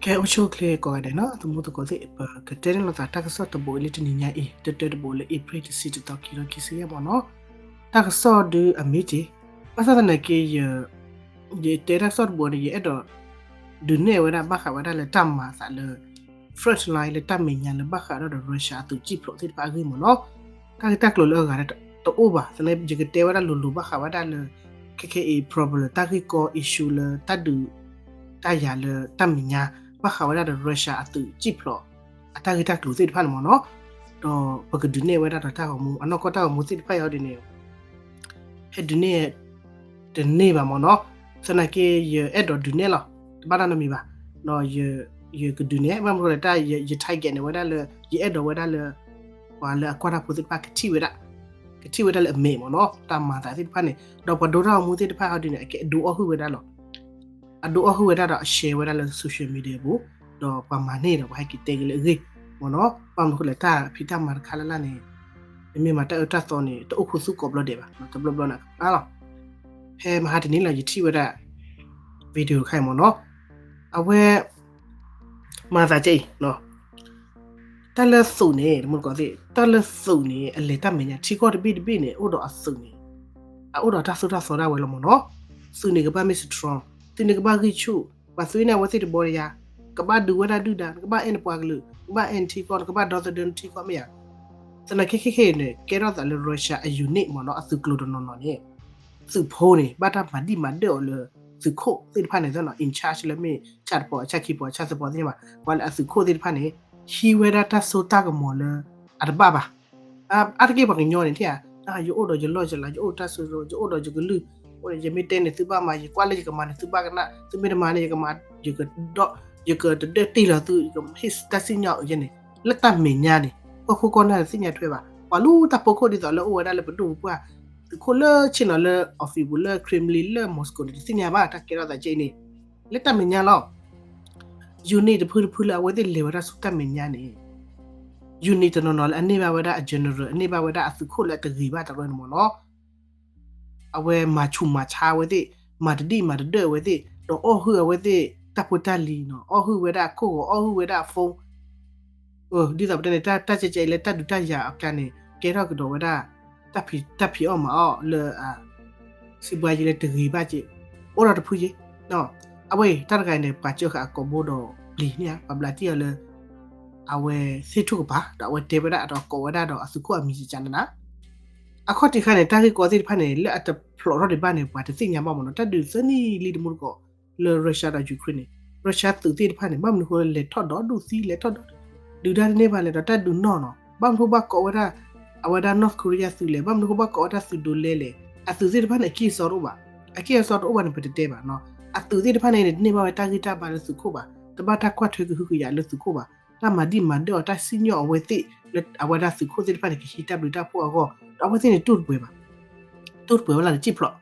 ကဲ အိၣ်ဆူၣ်အိၣ်ချ့ကိးဂၤဒဲးနီၤ, သမူသကိးသ့ၣ်, ပကတဲန့ၢ်လိာ်သးတၢ်ကစီၣ်တဘိအံၤလၢတနံၤညါအံၤ, တၢတၢတဘိလၢ April တဆံတသီ ခံကထိခံဆံယဲၢ်မ့ၢ်နီၤ. တၢ်ကစီၣ်ဒုးအမ့ၢ်က့ၤ, ဘၣ်ဆၣ်သနာ်က့ ယတဲတၢ်ကစီၣ်တဘိန့ၣ် ယအဲၣ်ဒိးဒုးနဲၣ်ဝဲဒၣ် ဘၣ်ဃးဝဲဒၣ်လၢတၢ်မၤအသးလၢ front line လၢတၢ်မဲာ်ညါလၢဘၣ်ဃးဒီး Russia အသုးကံၣ်ဖျိးသ့ၣ်တဖၣ်အဂ့ၢ်မ့ၢ်နီၤ. တၢ်ဂ့ၢ်တၢ်ကျိၤလၢအဂၤတအိၣ်ဘၣ်, သနာ်က့ ယကတဲဝဲဒၣ်လိၤလိၤဘၣ်ဃးဝဲဒၣ်လၢ ခဲခဲအံၤ problem တၢ်ဂ့ၢ်ကီ issue လၢတၢ်ဒုး တၢ်ယၤလၢတၢ်မဲာ်ညါ ဘၣ်ဃးဝဲဒၣ်ဒီး Russia အသုးကံၣ်ဖျိး အတၢ်ဂ့ၢ်တၢ်ကျိၤသ့ၣ်တဖၣ်န့ၣ်မ့ၢ်နီၤ. ဒီးပကဒုးနဲၣ်ဝဲဒၣ်ဒီးတၢ်ဂီၤမူ အနီၢ်ကီၢ်တၢ်ဂီၤမူသ့ၣ်တဖၣ်အံၤဒ်န့ၣ် ဟဲဒုးနဲၣ် တန့ၢ်ဘၣ်မ့ၢ်နီၤ. သနာ်က့ ယအဲၣ်ဒိးဒုးနဲၣ်လီၤ, တဘၣ်တၢ်နီတမံၤဘၣ်. ယကဒုးနဲၣ် ဘၣ်မနုၤလဲၣ် တၢ်ယ target န့ၣ်ဝဲဒၣ်လၢ ယအဲၣ်ဒိးဝဲဒၣ်လၢ ပှၤလၢအကွၢ်တၢ်ဖိသ့ၣ်တဖၣ်ကထံၣ်ဝဲဒၣ်, ကထံၣ်ဝဲဒၣ်လၢအမဲာ်မ့ၢ်နီၤ တၢ်မၤသးသ့ၣ်တဖၣ်န့ၣ်, ဒီးပှၤဒိတၢ်ဂီၤမူသ့ၣ်တဖၣ်ဟီဒ်န့ၣ် အကဲဒိအီၣ်ဟုၣ်ဝဲဒၣ်လီၤ. အဒိအီၣ်ဟုၣ်ဝဲဒၣ်ဒီးအ share ဝဲဒၣ်လၢ social media ပူၤ, ဒီးပှၤမၤန့ၢ်ဒီးပှၤဟဲက့ၤတဲက့ၤလၢအဂ့ၢ်မ့ၢ်နီၤ. ဘၣ်မနုၤဃိလဲၣ် တၢ်ဖံးတၢ်မၤတခါလၢ်လၢ်န့ၣ် မ့မ့ၢ်မၤတၢ်အၢတၢ်သီန့ၣ် တအိၣ်ခူသူၣ်ကိးဘျီဒဲးဘၣ်, တဘျီဘျီန့ၣ်အကပၤလီၤ. ဖဲမဟါတနံၤလီၤ ယထံၣ်ဝဲဒၣ် video တခါအံၤမ့ၢ်နီၤ, အဝဲ မၤသးကဲအံၤ တၢ်လၢသုးန့ၣ် တမူတကိးသ့ၣ် တၢ်လၢသုးန့ၣ် အလဲၤတၢ်မဲာ်ညါ ထံကီၢ်တဘ့ၣ်တဘ့ၣ်န့ၣ် အိၣ်ဒီးအသုးန့ၣ် အအိၣ်ဒီးတၢ်သိၣ်တၢ်သီဒၣ်ဝဲလီၤမ့ၢ်နီၤ. သုးန့ၣ်ကဘၣ်မ့ၢ် strong, သုးန့ၣ်ကဘၣ်ဂံၢ်ဆူၣ်, ပှၤသုးန့ၣ်အဝဲသ့ၣ်တဘီတယါ, ကဘၣ်ဒုးဝဲဒၣ်ဒုၣ်ဒါ, နကဘၣ်အဲၣ်နပှၤကလုာ်, နကဘၣ်အဲၣ်နထံကီၢ်, နကဘၣ်ဒီသဒၢနထံကီၢ်မ့ၢ်ဧါ. သနာ်က့ခဲခဲအံၤန့ၣ် ကဲထီၣ်သးလၢ Russia အ unit မ့ၢ်နီၤ အသုးကျိၤတနီၤနီၤန့ၣ် သုးဖိန့ၣ် ဘၣ်တၢ်မၤဒံၣ်မၤဒၢၣ်အီၤလၢ သုးခိၣ်သ့ၣ်တဖၣ်န့ၣ် သ့ၣ်နီၤ in charge လၢမ့ၢ် ဆၣ်တပီၤ ဆၣ်ခံပီၤ ဆၣ်သၢပီၤသ့ၣ်ညါဘၣ် ပှၤလၢအသုးခိၣ်သ့ၣ်တဖၣ်န့ၣ် ဟံးဝဲဒၣ်တၢ်စိတၢ်ကမီၤလၢ အတဘၣ်ဘၣ်. အါတက့ၢ်ပှၤကညီန့ၣ် ထံၣ်ဧါ, ယအိၣ်ဒီးယလီၢ်ယလၤ ယအိၣ်တၢ်စိၤစိၤ ယအိၣ်ဒီးယကလုၢ်, ယမ့ၢ်တဲန့ၣ် သုဘၣ်မၤ, ယကွၢ်လၢယကမၤန့ၣ် သုဘၣ်ကနၣ်, သုမ့ၢ်တမၤန့ၣ် ယကမၤ, ယကဒီး, ယကတဒၢတ့ၢ်လီၤသု, ယကဟ့ၣ်တၢ်စံၣ်ညီၣ်အယဲန့ၣ် လၢတၢ်မဲာ်ညါန့ၣ် ကီၢ်ခိၣ်ကီၢ်နၢ်တသ့ၣ်ညါထွဲဘၣ်. ပှၤလူတၢ်ဖိခိၣ်ဒ်သိးလၢအိၣ်ဝဲဒၣ်လၢပဒိၣ်ပပှၢ် သုးခိၣ်လၢဆ့ၣ်နီၤလၢ office ပူၤလၢ Kremlin လၢ Moscow န့ၣ် တသ့ၣ်ညါဘၣ် တၢ်ကဲထီၣ်သးကဲအံၤန့ၣ် လၢတၢ်မဲာ်ညါလီၤ. unit တဖုတဖုလၢအဝဲသ့ၣ်လဲၤဝဲဒၣ်ဆူတၢ်မဲာ်ညါန့ၣ် unit တနီၤနီၤလၢအန့ၢ်ဘၣ်ဝဲဒၣ် အ general အန့ၢ်ဘၣ်ဝဲဒၣ်အသုးခိၣ်လၢအတဂ့ၤဘၣ်တရၢန့ၣ်မ့ၢ်နီၤ အဝဲမၤဆူးမၤဆါအဝဲသ့ၣ်, မၤတဒံၣ်မၤတဒၢၣ်အဝဲသ့ၣ်, ဒီးအီၣ်ဟုၣ်အဝဲသ့ၣ်တၢ်ဖိတၢ်လံၤနီၤ, အီၣ်ဟုၣ်ဝဲဒၣ်အခိၣ်ဂီၤ, အီၣ်ဟုၣ်ဝဲဒၣ်အ phone, ဒ်သိးပတဲန့ၣ် တၢ်ကဲကဲအံၤလၢတၢ်ဒုးတၢ်ယၤအကျါန့ၣ် ကဲထီၣ်ကဒီးဝဲဒၣ် တၢ်ဖံးအီၣ်မၤအီၣ်လၢ စံးဘှါယံၤလၢတဂ့ၤဘၣ်က့, အိၣ်ဒီးတဖုယ့, အဝဲတၢ်တဂၤန့ၣ် ပှၤစၢဃာ်အကိာ်ဘိဒီးပျံၤန့ၣ်ဧါ, ပှၤဘျးတံၢ်အီၤလၢ အဝဲသ့ၣ်ထူၣ်ကပၤ ဒီးအဝဲတဲဝဲဒၣ်ဒီးကိးဝဲဒၣ်ဒီးအသုးခိၣ်အမံၤကကနနၤ အခီၣ်ထံးခါန့ၣ် တၢ်ဂ့ၢ်ကီသ့ၣ်တဖၣ်န့ၣ် လၢအတဖျိးထီၣ်ဒံးဘၣ်န့ၣ် ပှၤတသ့ၣ်ညါဘၣ်မ့ၢ်နီၤ, တၢ်ဒုးသၢနံၣ်လံတမူတကိး လၢ Russia ဒီး Ukraine န့ၣ် Russia သုးသ့ၣ်တဖၣ်န့ၣ် ဘၣ်မနုၤဃိလဲၤထီၣ်ဒီးဒုးသံ လဲၤထီၣ်ဒီး ဒုးတၢ်တန့ၢ်ဘၣ်လဲၣ်ဒီးတၢ်ဒုးနီၢ်နီၤ, ဘၣ်မနုၤဃိဘၣ်ကိးဝဲဒၣ် အဝဲဒၣ် North Korea သုးလဲၣ်, ဘၣ်မနုၤဃိဘၣ်ကိးဝဲဒၣ်သုးဒိးလဲလဲၣ်, အသုးသ့ၣ်တဖၣ်န့ၣ် အကံၢ်အစီတအိၣ်ဘၣ်, အကံၢ်အစီတအိၣ်ဘၣ်န့ၣ် ပတတဲဘၣ်နီၤ, အသုးသ့ၣ်တဖၣ်န့ၣ် တန့ၢ်ဘၣ်ဝဲတၢ်ဂံၢ်တၢ်ဘါလၢသုးခိၣ်ဘၣ်, တဘၣ်တၢ်ကွၢ်ထွဲကဟုကယာ်လၢသုးခိၣ်ဘၣ်, တၢ်မၤဒံၣ်မၤဒၢၣ်အီၤ တၢ်စံၣ်ညီၣ်အဝဲသ့ၣ် လၢအဝဲဒၣ်သုးခိၣ်သ့ၣ်တဖၣ်န့ၣ် ကဟံးတၢ်ဘျုးတၢ်ဖှိၣ်အဂီၢ်, ဒီးအဝဲသ့ၣ်န့ၣ် တူၢ်တပှဲၤဘၣ်, တူၢ်တပှဲၤဝဲလၢလဲၤစံၣ်ဖျိး,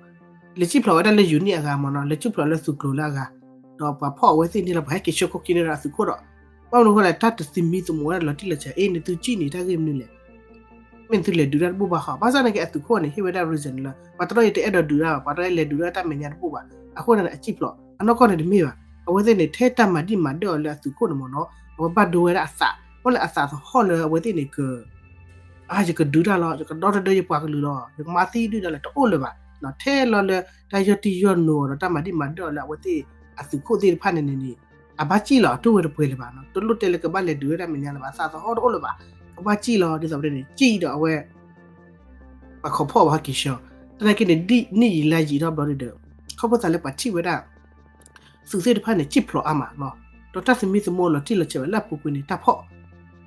လဲၤစံၣ်ဖျိးဝဲဒၣ်လၢ unit အဂၤမ့ၢ်နီၤ, လဲၤစံၣ်ဖျိးလၢသုးကျိၤလၢအဂၤ, ဒီးပှၤဖီၣ်အဝဲသ့ၣ်န့ၣ်လီၤ, ပှၤဟဲက့ၤဆှၢခိၣ်ခံန့ၢ်ဒီးအသုးခိၣ်ဒီး, ဘၣ်မနုၤဃိလဲၣ် တၢ်တသမံသမိးဝဲဒၣ်လီၤတံၢ်လီၤဆဲး, အ့ နသုစံၣ်န့ၣ် တၢ်ဂ့ၢ်မနုၤလဲၣ် မ့ၢ်သုလဲၤဒုးတၢ်တဘူၣ်ဘၣ်ဃီ, ဘၣ်ဆၣ်သနာ်က့အသုးခိၣ်န့ၣ် ဟ့ၣ်ဝဲဒၣ် reason လၢ ပှၤတရီအံၤတအဲၣ်ဒိးဒုးတၢ်ဘၣ်, ပှၤတရီအံၤလဲၤဒုးတၢ်တၢ်မဲာ်ညါတဘူၣ်ဘၣ်, အဃိန့ၣ် အစံၣ်ဖျိး, အနီၢ်ကီၢ်န့ၣ်တမ့ၢ်ဘၣ်, အဝဲသ့ၣ်န့ၣ် ထဲတၢ်မၤဒံၣ်မၤဒၢၣ်အီၤလၢအသုးခိၣ်န့ၣ်မ့ၢ်နီၤ, အဝဲဘၣ်ဒိဝဲဒၣ်အသး, အဃိန့ၣ်အသးသဟီၣ်လၢအဝဲသ့ၣ်န့ၣ်က အါ ယကဒုးတၢ်လီၤ, ယကဒီတဒၢယပှၤကလုာ်လီၤ, ယကမၤသံဒုၣ်ဒါလီၤ, တအိၣ်လၢၤဘၣ်, ထဲလီၤလၢတၢ်ယီၢ်တံၢ်ယီၢ်နိအီၤဒီးတၢ်မၤဒံၣ်မၤဒၢၣ်အီၤလၢအဝဲသ့ၣ်အသုးခိၣ်သ့ၣ်တဖၣ်န့ၣ်န့ၣ် အဘၣ်စံၣ်လီၤ, အတူၢ်ဝဲတပှဲၤလၢၤဘၣ်, တလိၣ်တဲလၢကဘၣ်လဲၤဒုးဝဲတၢ်မဲာ်ညါလၢၤဘၣ်, အသးသဟီၣ်တအိၣ်လၢၤဘၣ်, ကဘၣ်စံၣ်လီၤ, ဒ်သိးပတဲန့ၣ် စံၣ်ဒီးအဝဲ ပှၤခိးဖီၣ်ဘၣ်ဟဲက့ၤဆှၢ, သနာ်က့န့ၣ် ဒ်နံၣ်ယံာ်လါယံာ်ထီၣ်ဘျီဒီး ခီဖျိသးလၢပှၤထံၣ်ဝဲဒၣ် သုးသ့ၣ်တဖၣ်န့ၣ် စံၣ်ဖျိးအါမးနီၤ, ဒီးတၢ်သမံသမိးလီၤတံၢ်လီၤဆဲးဝဲလၢအပူၤကွံာ်န့ၣ် တၢ်ဖီၣ်,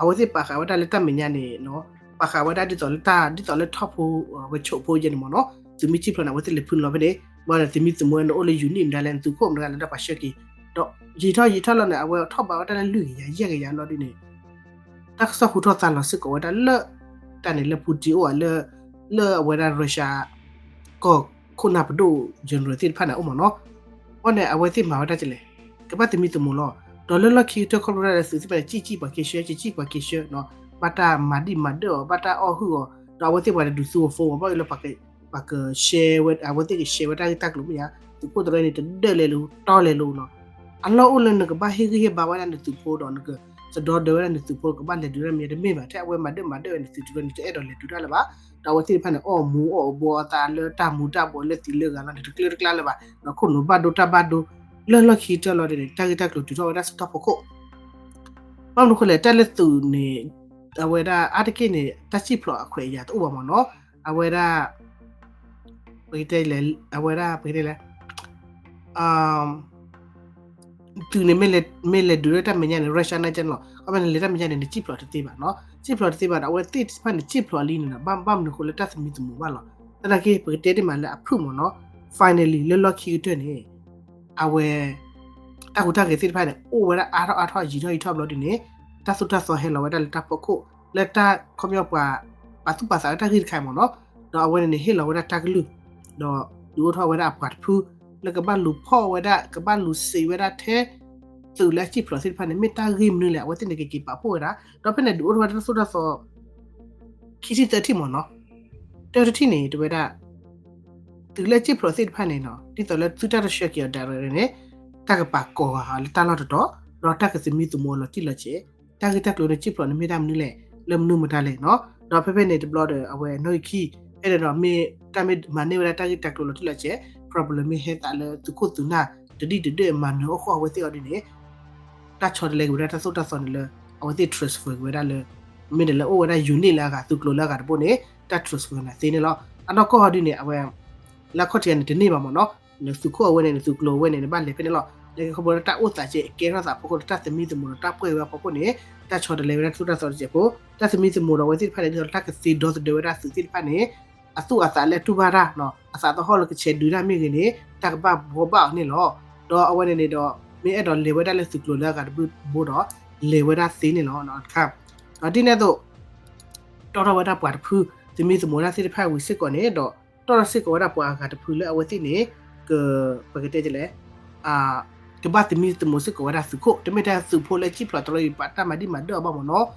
အဝဲသ့ၣ်ပာ်ဃာ်ဝဲဒၣ်လၢတၢ်မဲာ်ညါန့ၣ်နီၤ, ပာ်ဃာ်ဝဲဒၣ်ဒ်သိးလၢတၢ် ဒ်သိးလၢထီၣ်ဖိ ဝဲဆိးဖိယဲန့ၣ်မ့ၢ်နီၤ, သုးမ့ၢ်စံၣ်ဖျိးန့ၣ် အဝဲသ့ၣ်လဲၤဖုန့ၢ်လီၤဖဲန့ၣ်, ဘၣ်ဒီးသုးမံသမိးန့ၣ် အိၣ်လၢယူၤနံၣ်မတၤလဲၣ် သုးခိၣ်မတၤလဲၣ် ဒီးပှၤဆှၢက့ၤ, ဒီးယံာ်ထီၣ်ယံာ်ထီၣ်လီၤန့ၣ် အဝဲထီၣ်ဘးဝဲဒၣ်လၢလွံၢ်ကယၤ ယဲၢ်ကယၤလီၤဒ်န့ၣ် တၢ်ကစီၣ်ဟူထီၣ်သါလီၤစ့ၢ်ကီးဝဲဒၣ်လၢ တၢ်န့ၣ်လၢ Putin အိၣ်ဧါလၢ လၢအဝဲဒၣ် Russia ကီၢ်ခိၣ်နၢ်ပဒိၣ် general သ့ၣ်တဖၣ်န့ၣ် အိၣ်မ့ၢ်နီၤ, အဃိန့ၣ် အဝဲသ့ၣ်မၤဝဲဒၣ်ကလဲၣ်, ကဘၣ်သမံသမိးလီၤ, ဒီးလၢလီၢ်ခံကတၢၢ်ခီဖျိဒၣ်လၢသုးသ့ၣ်တဖၣ်န့ၣ် စံၣ်စံၣ်ပှၤက့ၤဆှၢ စံၣ်စံၣ်ပှၤက့ၤဆှၢနီၤ, ဘၣ်တၢ်မၤဒံၣ်မၤဒၢၣ်အီၤ ဘၣ်တၢ်အီၣ်ဟုၣ်အီၤ, ဒီးအဝဲသ့ၣ်ပှၤတဒုးသူအီၤဖိအီၤ ဘၣ်အၢလၢ ပှၤက share ဝဲ အဝဲသ့ၣ်က share ဝဲတၢ်ဂ့ၢ်တၢ်ကျိၤမ့ၢ်ဧါ, သုးခိၣ်တရၢန့ၣ် တဒၢလဲၤလိၤ တီလဲၤလိၤနီၤ, အလီၢ်အိၣ်လၢနကဘၣ်ဟ့ၣ်ဂံၢ်ဟ့ၣ်ဘါဝဲဒၣ်နသုးဖိဒီးနကစဒီဒၢဝဲဒၣ်နသုးဖိကဘၣ်လဲၤဒုးတၢ်မဲာ်ညါတမ့ၢ်ဘၣ်. ထဲအဝဲမၤဒၢၣ်မၤဒၢၣ်ဝဲနသုးတရၢန့ၣ် တအဲၣ်ဒိးလဲၤဒုးတၢ်လၢၤဘၣ်. ဒီးအဝဲသ့ၣ်တဖၣ်န့ၣ် အီၣ်မူအီၣ်အဘှီအသးလၢတၢ်မူတၢ်ဘှီးလၢသံးလၢဂၤလီၤန့ၣ် တကျၢတကျါလၢၤဘၣ်. ဒီးခိၣ်နူာ်ဘၣ်ဒိတၢ်ဘၣ်ဒိ လၢလီၢ်ခံကတၢၢ်လီၤဒ်န့ၣ် တၢ်ဂ့ၢ်တၢ်ကျိၤတုၤထီၣ်ဝဲဒၣ်ဆူတၢ်ဖီခိၣ် ဘၣ်မနုၤဃိလဲၣ် တၢ်လၢသုးန့ၣ် အဝဲဒၣ်အါတက့ၢ်န့ၣ် တၢ်စံၣ်ဖျိးအခွဲးအယာ်တအိၣ်ဘၣ်မ့ၢ်နီၤ. အဝဲဒၣ် ပကတဲလဲၣ် အဝဲဒၣ် ပကတဲလဲၣ် သုးန့ၣ် မ့ၢ်လဲၤဒုးလၢတၢ်မဲာ်ညါန့ၣ် Russia နာ်က့န့ၣ်လီၤ. အဝဲန့ၣ်လဲၤတၢ်မဲာ်ညါန့ၣ် နစံၣ်ဖျိးတသ့ဘၣ်နီၤ. စံၣ်ဖျိးတသ့ဘၣ်ဒီး အဝဲသ့ၣ်တဖၣ်န့ၣ် စံၣ်ဖျိးလံန့ၣ်ဒီး ဘၣ်မနုၤဃိလၢတၢ်သမံသမိးဘၣ်လီၤ. သနာ်က့ ပကတဲတ့ၢ်မးလၢအဖုၣ်မ့ၢ်နီၤ finally လၢလီၢ်ခံကတၢၢ်န့ၣ် အဝဲ တၢ်ဟူးတၢ်ဂဲၤသ့ၣ်တဖၣ်န့ၣ် အိၣ်ဝဲဒၣ်အါထီၣ်အါထီၣ်ယံာ်ထီၣ်ယံာ်ထီၣ်ဘျီဒ်န့ၣ် တၢ်သိၣ်တၢ်သီဟဲလီၤဝဲဒၣ်လၢတၢ်ဖီခိၣ် လၢတၢ်ခီပညီပှၤ ပာ်သူၣ်ပာ်သးလၢတၢ်ဂ့ၢ်တခါအံၤမ့ၢ်နီၤ. ဒီးအဝဲန့ၣ်န့ၣ် ဟ့ၣ်လီၤဝဲဒၣ်တၢ်ကလုၢ် ဒီးဒုးအိၣ်ထီၣ်ဝဲဒၣ်အပှၤတဖု လၢကဘၣ်လူၤဖီၣ်ဝဲဒၣ် ကဘၣ်လူၤစံးဝဲဒၣ်ထဲ သုးလၢအစံၣ်ဖျိးသ့ၣ်တဖၣ်န့ၣ် မ့ၢ်တၢ်ဂ့ၢ်မနုၤလဲၣ် အဝဲသ့ၣ်န့ၣ်ကက့ၤပာ်ဖှိၣ်ဝဲဒၣ် ဒီးဖဲန့ၣ်ဒုးအိၣ်ထီၣ်ဝဲဒၣ်တၢ်သိၣ်တၢ်သီ ခံထံၣ်သၢထံၣ်မ့ၢ်နီၤ. တၢတထံၣ်န့ၣ် တဝဲဒၣ် သုးလၢအစံၣ်ဖျိးသ့ၣ်တဖၣ်န့ၣ်နီၤ ဒ်သိးလၢသုတၢ်တဆှၢက့ၤအီၤ direct န့ၣ် တၢ်ကပာ်ကိးဂၤလၢတၢ်လီၢ်တတီၤ ဒီးတၢ်ကသမံသမိးအီၤလီၤတံၢ်လီၤဆဲး တၢ်ဂ့ၢ်တၢ်ကျိၤန့ၣ် စံၣ်ဖျိးန့ၣ်မ့ၢ်တၢ်မနုၤလဲၣ် လၢမနုၤမတၤလဲၣ်နီၤ. ဒီးဖဲဖဲန့ၣ်တဘျီဒီး အဝဲနီၣ်ဂံၢ်ခံ ဖဲန့ၣ်ဒီး မ့ၢ်တၢ်မ့ၢ်မၤန့ၢ်ဝဲဒၣ်တၢ်ဂ့ၢ်တၢ်ကျိၤလီၤတံၢ်လီၤဆဲး problem မ့ၢ်ဟဲသးလၢသုးခိၣ်သုးနၢ် တဒံၣ်တဒၢၣ်မၤနၢၤအိၣ်ဃီအဝဲသ့ၣ်အီၤဒ်န့ၣ် တၢ်ဆီတလဲက့ၤဝဲဒၣ်တၢ်သိၣ်တၢ်သီန့ၣ်လၢ အဝဲသ့ၣ် transfer က့ၤဝဲဒၣ်လၢ မ့ၢ်ဒီးလၢအိၣ်ဝဲဒၣ် unit လၢအဂၤ သုးကျိၤလၢအဂၤတဘိန့ၣ် တၢ် transfer နၤသ့န့ၣ်လီၤ. အနီၢ်ကီၢ်ဟီဒ်န့ၣ် အဝဲ လၢခီၣ်ထံးန့ၣ်တန့ၢ်ဘၣ်မ့ၢ်နီၤ နသုးခိၣ်အဝဲန့ၣ် နသုးကျိၤအဝဲန့ၣ် နဘၣ်လဲၤဖဲန့ၣ်လီၤ. လၢခီဖျိလၢတၢ်အိၣ်သးကဲကဲထီၣ်သးဖီခိၣ်ဒီး တၢ်သမံသမိးဒီးတၢ်ပှဲၢ်ဝဲအဖီခိၣ်န့ၣ် တၢ်ဆီတလဲဝဲဒၣ်တၢ်သိၣ်တၢ်သီတစဲးဖိ တၢ်သမံသမိးဒီးအဝဲသ့ၣ်တဖၣ်န့ၣ် ဒ်သိးလၢတၢ်ကသ့ဒီသဒၢဝဲဒၣ်သုးသ့ၣ်တဖၣ်န့ၣ် အသူၣ်အသးလၢအတူၢ်ဘၣ်တၢ် အသးသဟီၣ်လၢကဆဲးဒုးတၢ်မ့ၢ်ဂ့ၤန့ၣ် တၢ်ကဘၣ်ဘှီဘၣ်အီၤန့ၣ်လီၤ. ဒီးအဝဲန့ၣ်န့ၣ်ဒီး မ့ၢ်အဲၣ်ဒိးလဲၤဝဲဒၣ်လၢသုးကျိၤလၢအဂၤတဘိဒီး လဲၤဝဲဒၣ်သ့န့ၣ်လီၤ. တခါ ဒီးဒ်န့ၣ်အသိး တီထီၣ်ဝဲဒၣ်ပှၤတဖု သမံသမိးတၢ်သ့ၣ်တဖၣ်ဝံၤစ့ၢ်ကီးန့ၣ်ဒီး တီထီၣ်စ့ၢ်ကီးဝဲဒၣ်ပှၤအဂၤတဖုလၢအဝဲသ့ၣ်န့ၣ် က ပကတဲလဲၣ် ကဘၣ်သမံသမိးစ့ၢ်ကီးဝဲဒၣ်သုးခိၣ် တမ့ၢ်ထဲသုးဖိလၢအစံၣ်ဖျိးတရၢအံၤ ပှၤတၢ်မၤဒံၣ်မၤဒၢၣ်အီၤဘၣ်မ့ၢ်နီၤ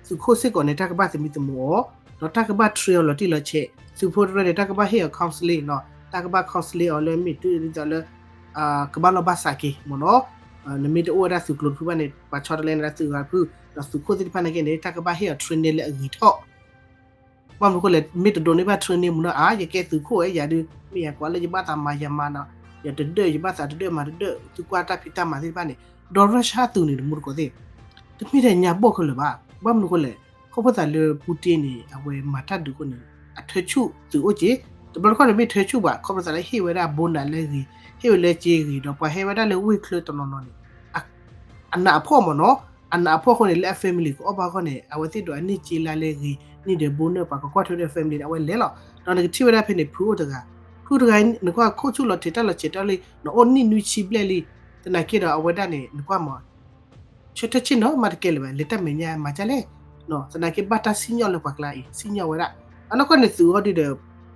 သုးခိၣ်စ့ၢ်ကီးန့ၣ် တၢ်ကဘၣ်သမံသမိးအီၤ ဒီးတၢ်ကဘၣ် train အီၤလီၤတံၢ်လီၤဆဲး သုးဖိတရၢန့ၣ် တၢ်ကဘၣ်ဟ့ၣ်အီၤ counseling နီၤ တၢ်ကဘၣ် counseling အီၤလၢမ့ၢ်တုၤဒ်သိးလၢ ကဘၣ်လီၢ်ဘၣ်စးက့ၤမ့ၢ်နီၤ နမ့ၢ်တအိၣ်ဝဲဒၣ်သုးကျိၤတဖုဘၣ်န့ၣ် ပှၤဆီတလဲနၤလၢသုးဂၤတဖု ဒီးသုးခိၣ်သ့ၣ်တဖၣ်န့ၣ်က့န့ၣ် တၢ်ကဘၣ်ဟ့ၣ်အီၤ training လၢအဂ့ၤထီၣ် ဘၣ်မနုၤဃိလဲၣ် မ့ၢ်တဒိးန့ၢ်ဘၣ် training မ့ၢ်နီၤ အါ ယကဲသုးခိၣ်ဝဲယၤဒုး မ့ၢ်ယၤကွၢ်လၢယဘၣ်သးမၤယၤမၤနီၤ ယတဒၢၣ်ယဘၣ်သးတဒၢၣ်မၤတဒၢၣ် သုကွၢ်တၢ်ဖံးတၢ်မၤသ့ၣ်တဖၣ်န့ၣ် ဒီး Russia သုးန့ၣ် တမူတကိးသ့ၣ် တမ့ၢ်ထဲညါဘီၣ်ခဲလၢာ်ဘၣ် ဘၣ်မနုၤဃိလဲၣ် ခီဖျိသးလၢ Putin န့ၣ် အဝဲမၤတၢ်ဒုးအဃိန့ၣ် အထၢဆူၣ်သုးအိၣ်က့ တဘျီတခီၣ်န့ၣ်မ့ၢ်ထၢဆူၣ်ဘၣ် ခီဖျိသးလၢဟ့ၣ်ဝဲဒၣ် bonus လၢအဂ့ၤ ဟ့ၣ်ဝဲလၢစ့ဂ့ၤ ဒီးပှၤဟ့ၣ်ဝဲဒၣ်လၢဝ့ၢ်ချၢတနီၤနီၤန့ၣ် အနးအဖှီၣ်မ့ၢ်နီၤ အနးအဖှီၣ်အဃိန့ၣ် လၢအ family ကအီၣ်ဘၣ်အဂီၢ်န့ၣ် အဝဲသ့ၣ်ဒိးအန့ၢ်စ့လါလၢအဂ့ၤ န့ၢ်ဒီး bonus ပှၤကကွၢ်ထွဲဒီး family န့ၣ် အဝဲလဲၤလီၤ ဒီးနကထံၣ်ဝဲဒၣ်ဖဲန့ၣ် ဖုအိၣ်တဂၤ ဖုတဂၤ နကွၢ်ခိၣ်ဆူၣ်လီၤထံးတၢ်လီၤဆဲးတၢ်လံ နအိၣ်နံၣ်နွံဆံဘျဲၣ်လံ သနာ်က့ဒီးအဝဲဒၣ်န့ၣ် နကွၢ်မ့ၢ် ဆၢထၢၣ်ဆ့ၣ်နီၤမးတကဲလၢၤဘၣ် လဲၤတၢ်မဲာ်ညါမၤဒ်လဲၣ် သနာ်က့ဘၣ်တၢ်စံၣ်ညီၣ်လၢပှၤကျါအံၤ စံၣ်ညီၣ်ဝဲဒၣ် အနီၢ်ကီၢ်န့ၣ်သုးအီၤဒ်ဒီး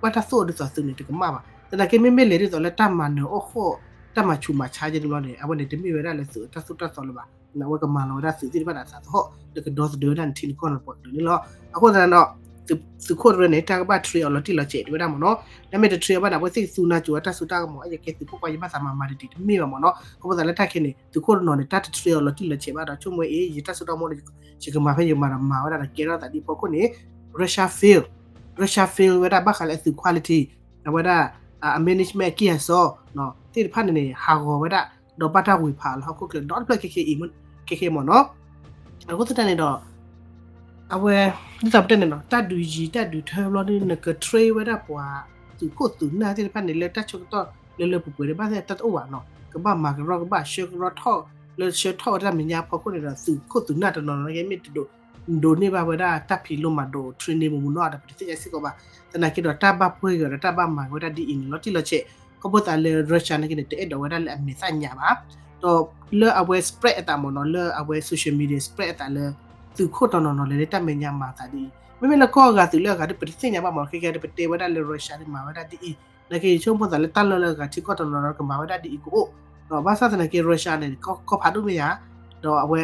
ဘၣ်တၢ်သိၣ်အီၤဒ်သိးသုးန့ၣ် တကမၣ်ဘၣ် သနာ်က့မ့မ့ၢ်လဲၤဒ်သိးလၢတၢ်မၤနၢၤအိၣ်ဃိၣ် တၢ်မၤဆူးမၤဆါကဲတဘျီန့ၣ် အဝဲန့ၣ်တမ့ၢ်ဝဲဒၣ်လၢသုးတၢ်သိၣ်တၢ်သီလၢၤဘၣ် အဝဲကမၤလီၤဝဲဒၣ်သုးသ့ၣ်တဖၣ်န့ၣ် အသးသဟီၣ် လၢကဒီသဒၢဝဲဒၣ်နထံနကီၢ်န့ၣ်ပှၤကလုာ်န့ၣ်လီၤ အဃိသတးဒီး သုးခိၣ်တရၢန့ၣ် တၢ်ကဘၣ် train အီၤလီၤတံၢ်လီၤဆဲးတဲဝဲဒၣ်မ့ၢ်နီၤ နမ့ၢ်တ train အီၤဘၣ်န့ၣ် အဝဲသ့ၣ်ကသူနၤစူၤအတၢ်စိတၢ်ကမီၤ အယကဲသုးခိၣ်ကွၢ်ယဘၣ်သးမၤမၤတဒံးတမ့ၢ်ဘၣ်မ့ၢ်နီၤ အဃိသတးလၢတၢ်ခဲန့ၣ် သုးခိၣ်တနီၤန့ၣ် တၢ်တ train အီၤလီၤတံၢ်လီၤဆဲးဘၣ်ဒီး ဆိကမိၣ်အ့ ယတၢ်စိတၢ်ကမီၤ ယကမၤဖဲယကမၤဒီးမၤဝဲဒၣ်ဒီးကဲထီၣ်သးဒ်အဖီခိၣ်န့ၣ် Russia fail Russia fail ဝဲဒၣ်ဘၣ်ဃးလၢအသုး quality အဝဲဒၣ် အ management အကံၢ်အစီ သ့ၣ်တဖၣ်န့ၣ်န့ၣ် ဟးဂီၤဝဲဒၣ် ဒီးဘၣ်တၢ်ဝ့ၤဖးလၢဟီၣ်ခိၣ်ချၢဒီတဖျၢၣ်ခဲခဲအံၤ ခဲခဲမ့ၢ်နီၤ အဃိသတးန့ၣ်ဒီး အဝဲ ဒ်သိးပတဲန့ၣ်နီၤ တၢ်ဒုးယံၤတၢ်ဒုးထၢဘျီဒ်နက train ဝဲဒၣ်ပှၤ သုးခိၣ်သုးနၢ်သ့ၣ်တဖၣ်န့ၣ် လၢတၢ်ဆၢကတီၢ်လၢလၢပှဲၤပှဲၤဒီး ဘၣ်သ့ၣ်တၢ်တအိၣ်ဘၣ်နီၤ ကဘၣ်မၤကရီကဘၣ်ဆှၢကရီထီၣ် လၢဆှၢထီၣ်ဝဲတၢ်မဲာ်ညါအဖီခိၣ်န့ၣ်ဒီး သုးခိၣ်သုးနၢ်တနီၤနီၤကဲမ့ၢ်တဒိး ဒိးန့ၢ်ဘၣ်ဝဲဒၣ်တၢ်ဖံးလိမၤဒိး training မူးမူးနီၢ်နီၢ်ဒီး ပတသ့ၣ်ညါစ့ၢ်ကီးဘၣ် သနာ်က့ဒီးတၢ်ဘၣ်ပှဲၤက့ၤဒီးတၢ်ဘၣ်မၤက့ၤဝဲဒၣ်ဒ်အံၤန့ၣ် လီၤတံၢ်လီၤဆဲး ခီဖျိသးလၢ Russia နာ်က့န့ၣ် တအဲၣ်ဒိးဝဲဒၣ်လၢအမဲာ်သၣ်ညါဘၣ် ဒီးလၢအဝဲ spread အသးမ့ၢ်နီၤ လၢအဝဲ social media spread အသးလၢ သုးခိၣ်တနီၤနီၤလဲၤလၢတၢ်မဲာ်ညါမၤသးဒ်အံၤ မ့မ့ၢ်လၢကီၢ်အဂၤသုးလၢအဂၤဒီး ပတသ့ၣ်ညါဘၣ်မ့ၢ်နီၤ ခဲကဲဒီးပတဲဝဲဒၣ်လၢ Russia န့ၣ်မၤဝဲဒၣ်ဒ်အံၤ နာ်က့ယဆိကမိၣ်သးလၢတၢ်လီၢ်လၢအဂၤထံကီၢ်တနီၤနီၤကမၤဝဲဒၣ်ဒ်အံၤကအိၣ် ဒီးဘၣ်ဆၣ်သနာ်က့ Russia န့ၣ် ကီၢ်ဖးဒိၣ်မ့ၢ်ယါ ဒီးအဝဲ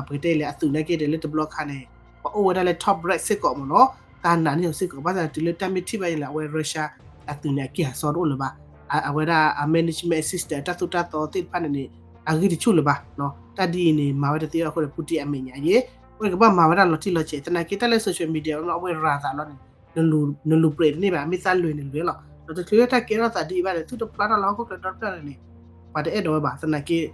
ပကတဲလဲၣ် အသုးနာ်က့ဒီးလၢတဘျီခါန့ၣ် ပှၤအိၣ်ဝဲဒၣ်လၢ top rank စ့ၢ်ကီးမ့ၢ်နီၤ တၢ်နာ်န့ၢ်အီၤစ့ၢ်ကီး ဘၣ်ဆၣ်တုၤလၢတၢ်မ့ၢ်ထံၣ်ဘၣ်ယဲလၢအဝဲ Russia အသုးန့ၣ် အကံၢ်အစီတအိၣ်လၢၤဘၣ် အဝဲဒၣ်အ management assistant တၢ်သိၣ်တၢ်သီသ့ၣ်တဖၣ်န့ၣ်န့ၣ် အဂံၢ်တဆူၣ်လၢၤဘၣ်. တၢ်ဒ်အံၤန့ၣ် မၤဝဲတသ့အဃိန့ၣ် Putin အမဲာ်ညါအံၤ အဃိန့ၣ် ကဘၣ်မၤဝဲဒၣ်လီၤတံၢ်လီၤဆဲး သနာ်က့တၢ်လၢ social media အဝဲရၤသးလီၤန့ၣ် နလူၤပြဲးတန့ၢ်ဘၣ် မ့ၢ်သးလွဲၢ်န့ၣ်လွဲၢ်လီၤ. ဒီးတချုးလၢတၢ်ကဲထီၣ်သးဒ်အံၤဘၣ်န့ၣ် သုတဖျါထီၣ်လၢဟီၣ်ခိၣ်ချၢဒီတဖျၢၣ်န့ၣ် ပှၤတအဲၣ်ဒိးဝဲဘၣ် သနာ်က့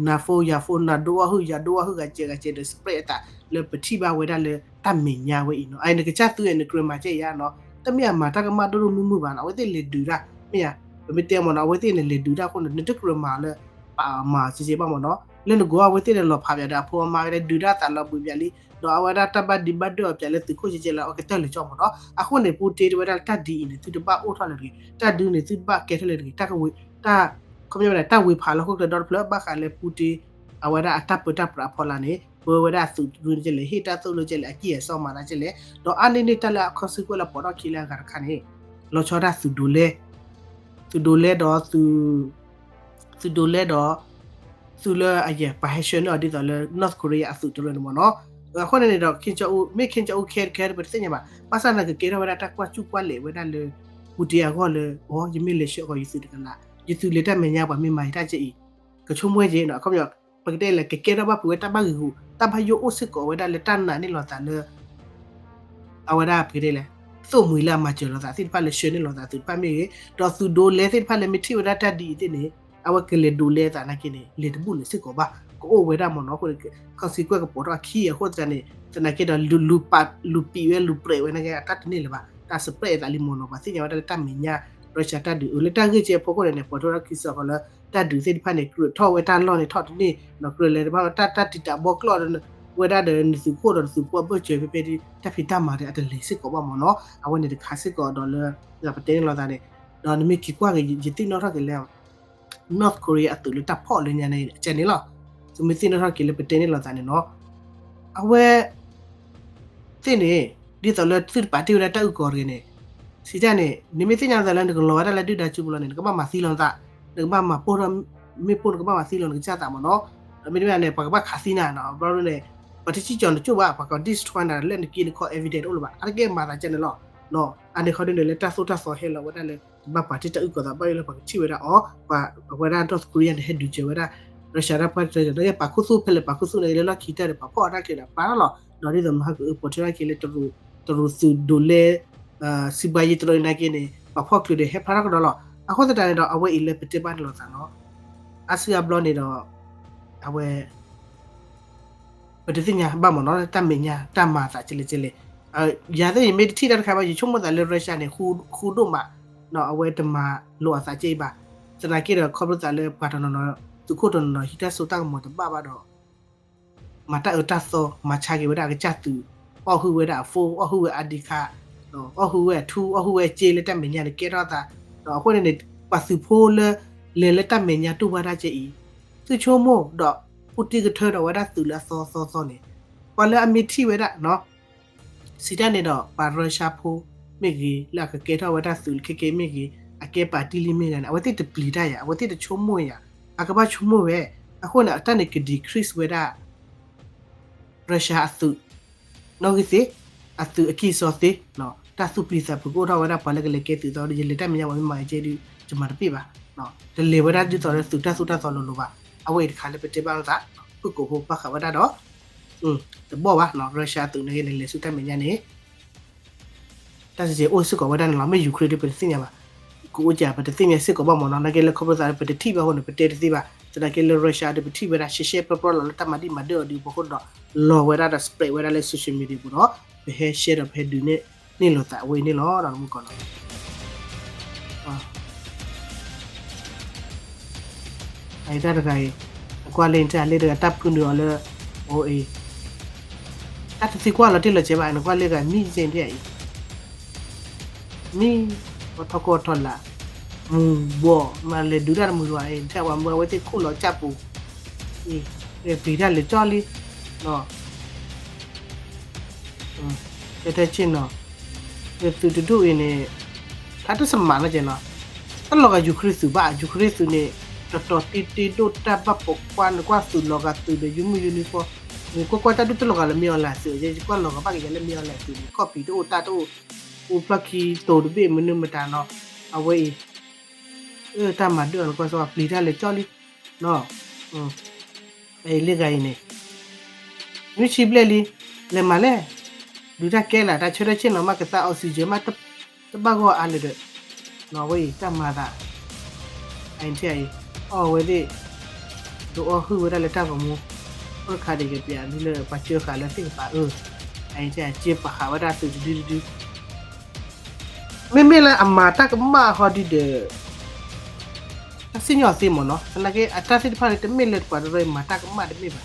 နၤဖိယၤဖိ နၤဒိအီၣ်ဟုၣ်ယၤဒိအီၣ်ဟုၣ် ဂၤစဲးဂၤစဲးဒီး spread အသးလၢ ပထံၣ်ဘၣ်ဝဲဒၣ်လၢတၢ်မဲာ်ညါဝဲအံၤနီၤ. အအံၤနကစၢ်သုအဲၣ်နကြၢးမၤကဲအံၤဧါနီၤ တမ့ၢ်အမၤတၢ်ကမၣ်ဒိၣ်ဒိၣ်မုၢ်မုၢ်ဘၣ်နီၤ အဝဲသ့ၣ်လဲၤဒုးတၢ် မ့ၢ်ဧါ ပမ့ၢ်တဲမ့ၢ်နီၤ အဝဲသ့ၣ်န့ၣ်လဲၤဒုးတၢ်အဃိန့ၣ် နတကြၢးမၤလၢ ပမၤကဲကဲဘၣ်မ့ၢ်နီၤ လၢနကိးအဝဲသ့ၣ်န့ၣ်လီၤဖးပၠးဒီး အဖိအမါဝဲဒၣ်ဒုးတၢ်သးလီၤဘှံးပၠးလံ ဒီးအဝဲဒၣ်တၢ်ဘၣ်ဒံးဘၣ်ဒၢၣ်အီၤပၠးလၢသုးခိၣ်ကဲကဲလၢအကတၢၢ်လၢာ်ကၠီမ့ၢ်နီၤ အဃိန့ၣ် ပူတ့တဝဲဒၣ်လၢတၢ်ဒ်အံၤန့ၣ် သုတဘၣ်အိၣ်ထီၣ်လၢၤတဂ့ၤ တၢ်ဒုးန့ၣ် သုတဘၣ်ကဲထီၣ်လၢၤတဂ့ၤ တၢ် ခီပညီဝဲဒၣ် တၢ်ဝ့ၤဖးလၢဟီၣ်ခိၣ်ချၢဒီတဖျၢၣ် ဘၣ်ဃးလၢပူတ့ အဝဲဒၣ်အတၢ်ပၢတၢ်ပြးအဖီလာ်န့ၣ် ပဝဲဒၣ်အသုးရ့န့ၣ်ကဲလဲၣ် ဟ့ၣ်တၢ်သိၣ်လိကဲလဲၣ် အကံၢ်အစီမၤတၢ်ကဲလဲၣ် ဒီးအါန့ၢ်န့ၢ်တၢ်လၢအခီၣ်စုကဝဲၢ်လၢပိာ်ထီၣ်ခံလၢအဂၤတခါန့ၣ် လီၤဆီဒၣ်သုးဒိးလဲ သုးဒိးလဲဒီး သုးဒိးလဲဒီး သုးလၢအယဲၢ်ပှၤဟဲဆှၢန့ၢ်အီၤဒ်သိးလၢ North Korea အသုးတရၢန့ၣ်မ့ၢ်နီၤ အဃိန့ၣ်န့ၣ်ဒီး Kim Jong Un မ့ၢ် Kim Jong Un ခဲတခဲတပတသ့ၣ်ညါဘၣ် ဘၣ်ဆၣ်သနာ်က့ကဲထီၣ်ဝဲဒၣ်တၢ်ကွၢ်စူၣ်ကွၢ်လဲၤဝဲဒၣ်လၢ ပူတ့အဂီၢ်လၢ အိ ယမ့ၢ်လဲၤဆှၢဃီၤယသုးတကလး ယသုးလဲၤတၢ်မဲာ်ညါပှၤမ့ၢ်မၤယတၢ်ကဲအံၤ ကဆိကမိၣ်ကဲနီၤ အခီပညီ ပကတဲလဲၣ် ကကဲထီၣ်ဘၣ်ဖုးဝဲတၢ်ဘၣ်ဂံာ်ဂူာ် တၢ်ဘၣ်ယိၣ်အိၣ်စ့ၢ်ကီးဝဲဒၣ်လၢတၢ်နာ်န့ၢ်လိာ်သးလၢ အဝဲဒၣ်ပကတဲလဲၣ် သိၣ်မှံၤလၢအမၤစၢၤလိာ်သးသ့ၣ်တဖၣ်လၢဆှၢန့ၢ်လိာ်သးသုးတဖၣ်မ့ၢ်ဂ့ၤ ဒီးသုးဒိးလဲသ့ၣ်တဖၣ်လၢမ့ၢ်ထံၣ်ဝဲဒၣ်တၢ်ဒ်အံၤသ့ၣ်န့ၣ် အဝဲကလဲၤဒိးလဲသးနာ်က့န့ၣ် လဲၤတဘူၣ်လၢၤစ့ၢ်ကီးဘၣ် ကအိၣ်ဝဲဒၣ်မ့ၢ်နီၤ အဃိန့ၣ် consequence ကပိာ်ထီၣ်အခံအဃိသတးန့ၣ် သနာ်က့ဒီး လူၤပံးဝဲလူၤပြဲးဝဲနာ်က့ အတၢ်တန့ၢ်လၢၤဘၣ် တၢ် spread အသးလံမ့ၢ်နီၤ ပှၤသ့ၣ်ညါဝဲဒၣ်လၢတၢ်မဲာ်ညါ Russia တၢ်ဒုးအလၢတၢ်ဂ့ၢ်ကဲအဖီခိၣ်န့ၣ်န့ၣ် ပိာ်ထီၣ်ထီၣ်ခံစးဃီလၢ တၢ်ဒုးသ့ၣ်တဖၣ်န့ၣ် ကြၢးထီၣ်ဝဲတၢ်လီၢ်န့ၣ်ထီၣ်တန့ၢ် ဒီးကြၢးလဲၤတဘၣ်တၢ်တၢ်တံာ်တာ်ဘီကျီၢ် ဝဲဒၣ်ဒီးနသုးခိၣ်ဒီးနသုးဖိအဘၢၣ်စၢၤဖဲဖဲဒ် တၢ်ဖံးတၢ်မၤဒီးအတလဲၤစ့ၢ်ကီးဘၣ်မ့ၢ်နီၤ အဝဲန့ၣ်တခါစ့ၢ်ကီးဒီးလၢ ပတဲန့ၢ်လိာ်သးန့ၣ် ဒီးနမ့ၢ်က့ၤကွၢ်က့ၤ ယသ့ၣ်နီၣ်ထီၣ်က့ၤလၢ North Korea အသုးလၢတၢ်ဖီၣ်လၢညါန့ၣ် ကဲန့ၣ်လီၤ သုမ့ၢ်သ့ၣ်နီၣ်ထီၣ်က့ၤလၢပတဲန့ၢ်လိာ်သးန့ၣ်နီၤ အဝဲ သ့ၣ်န့ၣ် ဒ်သိးလၢသုတပာ်တ့ၢ်ဝဲဒၣ်တၢ်အုၣ်ကီၤတဂ့ၤန့ၣ် စံးတၢ်န့ၣ် နမ့ၢ်သ့ၣ်ညါသးလၢနကလီၤဝဲဒၣ်လၢဒုၣ်ဒါစုပူၤလီၤန့ၣ် နကဘၣ်မၤသံလီၤနသး နကဘၣ်မၤပိၢ်ထီၣ် မ့ၣ်ပိၢ်နကဘၣ်မၤသံလီၤနကစၢ်သးမ့ၢ်နီၤ ဒီးမ့တမ့ၢ်န့ၣ် ပှၤကဘၣ်ခးသံနၤနီၤ ဘျီန့ၣ် ပှၤတစံၣ်ကီၤနကၠိၣ်ဘၣ် ပှၤက destroy နၤလၢနက့နခီ evidence တအိၣ်လၢၤဘၣ် အါတက့ၢ်မၤသးကဲန့ၣ်လီၤ အန့ၣ်ခီဒ်န့ၣ်လၢတၢ်သိၣ်တၢ်သီဟဲလီၤဝဲဒၣ်လၢ ကဘၣ်ပာ်တ့ၢ်တၢ်အုၣ်ကီၤသးဘၣ်အံၤလၢပှၤကထံၣ်ဝဲဒၣ်အီၤ ပှၤဝဲဒၣ် North Korea န့ၣ် ဟဲဒုးစၢၤဝဲဒၣ် Russia တၢ်ပှၤတၢၢ် ဒီးပာ်ခူသူၣ်ဖဲလဲၣ်ပာ်ခူသူၣ်န့ၣ် လၢလီၢ်ခံတၢၢ်ဒီးပာ်ဖီၣ်အီၤတၢ်ချံးဒီးပာ်ထီၣ်လီၤ ဒီးဒ်သိးမဟါကအုပိာ်ထွဲထီၣ်က့ၤလၢ တရူးသုးဒိးလဲ စံးဘှါယံၤတရူးနာ်က့န့ၣ် ပာ်ဖီၣ်ချုးဒီးဟဲဖျါထီၣ်ကဒီးလီၤ. အဃိသတးန့ၣ်ဒီး အဝဲအံၤလၢပတဲဘၣ်န့ၣ်လိာ်သးနီၤ အါစုအါဘျီန့ၣ်ဒီး အဝဲ ပတသ့ၣ်ညါဘၣ်မ့ၢ်နီၤ တၢ်မဲာ်ညါတၢ်မၤအသးကဲလဲၣ်ကဲလဲၣ် ယၤသ့ၣ်ယမ့ၢ်တထံၣ်တၢ်တခါဘၣ် ယဆိကမိၣ်သးလၢ Russia န့ၣ် ဃူဒိၣ်မး အဝဲတမၤလိာ်အသးကဲအံၤဘၣ် သနာ်က့ဒီးခီဖျိသးလၢပှၤတနီၤနီၤ သုးခိၣ်တနီၤနီၤ ဟံးတၢ်စိတၢ်ကမီၤတဘၣ်ဘၣ်ဒီး မၤတၢ်အၢတၢ်သီ မၤဆါက့ၤဝဲဒၣ်အကစၢ်သုး အီၣ်ဟုၣ်ဝဲဒၣ်အ phone အီၣ်ဟုၣ်ဝဲ I D card အီၣ်ဟုၣ်ဝဲအထူ အီၣ်ဟုၣ်ဝဲအစ့လၢတၢ်မဲာ်ညါန့ၣ် ကဲထီၣ်သး ဒီးအဃိန့ၣ်န့ၣ် ပှၤသုးဖိလၢ လဲၤလၢတၢ်မဲာ်ညါတူၢ်ဘၣ်တၢ်ကဲအံၤ သုဆိကမိၣ်ဒီး ပူတ့ကထၢဒီးဝဲဒၣ်သုးလၢအသီသီသီန့ၣ် ပှၤလၢအမ့ၢ်ထံၣ်ဝဲဒၣ်နီၤ စံးတၢ်န့ၣ်ဒီး ပှၤ Russia ဖိမ့ၢ်ဂ့ၤ လၢအကကဲထီၣ်ဝဲဒၣ်သုးလၢခဲကဲမ့ၢ်ဂ့ၤ အကဲပာ်တံၢ်လံမ့ၢ်ဂ့ၤန့ၣ် အဝဲသ့ၣ်တပျံၤတၢ်ယၤ အဝဲသ့ၣ်တဆိကမိၣ်ယၤ အကဘၣ်ဆိကမိၣ်ဝဲ အဃိန့ၣ် တၢ်န့ၣ်က decrease ဝဲဒၣ် Russia အသုး နီၣ်ဂံၢ်သ့ အသုးအကံၢ်အစီသ့ တၢ်သူၣ်ပျံၤသးဖုးကအိၣ်ထီၣ်ဝဲဒၣ်ပှၤလၢကလဲၤကဲသုးသီဒီး ယလဲၤတၢ်မဲာ်ညါပှၤမ့ၢ်မၤကဲဒုး ယမၤတပ့ၢ်ဘၣ် တလဲၤဝဲဒၣ်ဒ်သိးလၢသုးတၢ်သိၣ်တၢ်သီလိၤလိၤဘၣ် အဝဲအံၤတခါလၢပတဲဘၣ်လိာ်သး ဖုၣ်ကိာ်ဖိဘၣ်ဃးဝဲဒၣ်ဒီး တဘီၣ်ဘၣ် Russia အသုးန့ၣ်ဂ့ၤန့ၣ် လဲၤဆူတၢ်မဲာ်ညါန့ၣ် တၢ်စံးဆဲးအိၣ်စ့ၢ်ကီးဝဲဒၣ်န့ၣ်လီၤ. မ့ၢ် Ukraine ဒ်ပတသ့ၣ်ညါဘၣ်. ကအိၣ်ကပတသ့ၣ်ညါစ့ၢ်ကီးဘၣ်မ့ၢ်နီၤ. နာ်က့လၢခီဖျိသးလၢပတထံၣ်ဘၣ်အဃိန့ၣ် ပတဲတသ့ဘၣ်. သနာ်က့လၢ Russia ဒီးပထံၣ်ဝဲဒၣ် ရှဲရှဲပျီပျီလီၤလၢတၢ်မၤဒံၣ်မၤဒၢၣ်အီၤဒ်အံၤအဖီခိၣ်ဒီး လီၤဝဲဒၣ်ဒီး spread ဝဲဒၣ်လၢ social media ပူၤဒီး ပဟဲ share ဒီးပဟဲဒုးန့ၢ်လိာ်သးဝဲအံၤန့ၣ်လီၤ. ဒီးမုၢ်ကီၢ်နီၤ အံၤတၢ်တဂၤအံၤ နကွၢ်လၢ internet လၢတဂၤ တၢ်ဖုနုာ်အီၤလၢ အိၣ်အံၤ တၢ်တသံကွၢ်လီၤတံၢ်လီၤဆဲးဘၣ် နကွၢ်လၢတဂၤ မံယဲၢ်ဒ်အံၤ မံ ပှၤထီၣ်ကီၢ်ထီၣ်လာ် မုၢ်ဘီၣ် မၤလဲၤဒုးတၢ်တမုာ်လၢၤအံၤ ထဲပှၤမၢဝဲသ့ၣ်ခိၣ်လီၤကၢ်ပူၤ အံၤ ပျံၤတၢ်လဲၤကၠီလံ နီၤ တဲတဲဆ့ၣ်နီၤ သုးတဒူၣ်အံၤန့ၣ် ဖးတစမးနီၤကဲနီၤ တလီၤဂာ် Ukraine သုးဘၣ် Ukraine သုးန့ၣ် တတီၤတ့တ့ဒိၣ်တၢ်ဘၣ်ပိာ်ခွါ နကွၢ်သုးလီၤဂာ်သုးဒီး ယူမုၢ်ယူနံၤဖီ နကွၢ်ကွၢ်တၢ်ဒုးတလီၤဂာ်လၢမ့ၢ်အီၤလဲၣ်သုး ယကွၢ်လီၤဂာ်ဘၣ်ကယၤလၢမ့ၢ်အီၤလဲၣ်သုးန့ၣ် ခီၣ်ဖံးတအိၣ်တၢ်တအိၣ် အူဖျီၣ်ခံတိၤတဘ့ၣ်မနုၤမတၤနီၤ အဝဲအံၤ တၢ်မၤဒၢၣ်အီၤနကွၢ်စီပျံၤတၢ်လဲၤကၠီလံ နီၤ အလံဂၤအံၤန့ၣ် နွံဆံဘျဲၣ်လံ, လဲၤမၤလဲၣ်, ဒုးတၢ်ကဲလၢ တၢ်ဆၢထၢၣ်ဆ့ၣ်နီၤမး ကသါ oxygen မး တဘၣ်ဂီၢ်အါလၢၤဒီး နီၢ်ဝဲအံၤ တၢ်မၤသး အအံၤ အီၣ်ဝဲသ့ၣ် ဒုးအီၣ်ဟုၣ်ဝဲဒၣ်လၢတၢ်ဂီၤမူ အိၣ်တခါဒံးကပျးလၢပှၤစၢဃာ်လၢသ့ၣ်ကပၤအၢ, အအံၤ စ့ပာ်ဃာ်ဝဲဒၣ်သုးတဒုတဒု မ့မ့ၢ်လၢအမၤတၢ်ကမၣ်ဟီဒုဒီး တၢ်စံၣ်ညီၣ်သ့မ့ၢ်နီၤ, သနာ်က့ အတၢ်သ့ၣ်တဖၣ်န့ၣ် တမ့ၢ်လၢပှၤတရၢအံၤမၤတၢ်ကမၣ်တမ့ၢ်ဘၣ်,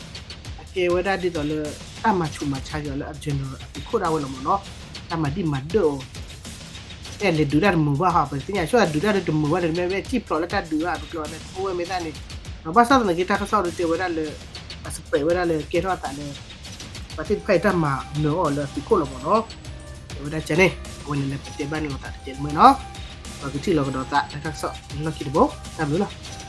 အကဲဝဲဒၣ်ဒ်သိးလၢ တၢ်မၤဆူးမၤဆါက့ၤအီၤလၢအ general အသုးခိၣ်ဒၣ်ဝဲလီၤမ့ၢ်နီၤ, တၢ်မၤဒံၣ်မၤဒၢၣ်အီၤ အဲၣ်လဲၤဒုးတၢ်တမုာ်ဘၣ်ဟီ ပသ့ၣ်ညါဆိဒုးတၢ်ဒုးတမုာ်ဘၣ်န့ၣ် မ့ၢ်ဝဲစံၣ်ဖျိးလၢတၢ်ဒုးဘၣ် ပကျိၤန့ၣ် အိၣ်ဝဲမ့ၢ်သၣ်န့ၣ်, ဘၣ်ဆၣ်သနာ်က့ တၢ်ကစီၣ်ဒုးတဲဝဲဒၣ်လၢ အစပဲးဝဲဒၣ်လၢကဲထီၣ်အသးလၢ ပှၤသ့ၣ်တဖၣ်အံၤတၢ်မၤနၢၤအီၤလၢအသုးခိၣ်လီၤမ့ၢ်နီၤ, တဲဝဲဒၣ်ကဲန့ၣ် အဝဲန့ၣ်လၢပတဲဘၣ်န့ၣ်လီၤသးတကဲးတမံၤနီၤ, ပကထံၣ်လီၤကဒီးသးလၢတၢ်ကစီၣ်လၢလီၢ်ခံတဘိ တၢ်ဘျုးလီၤ.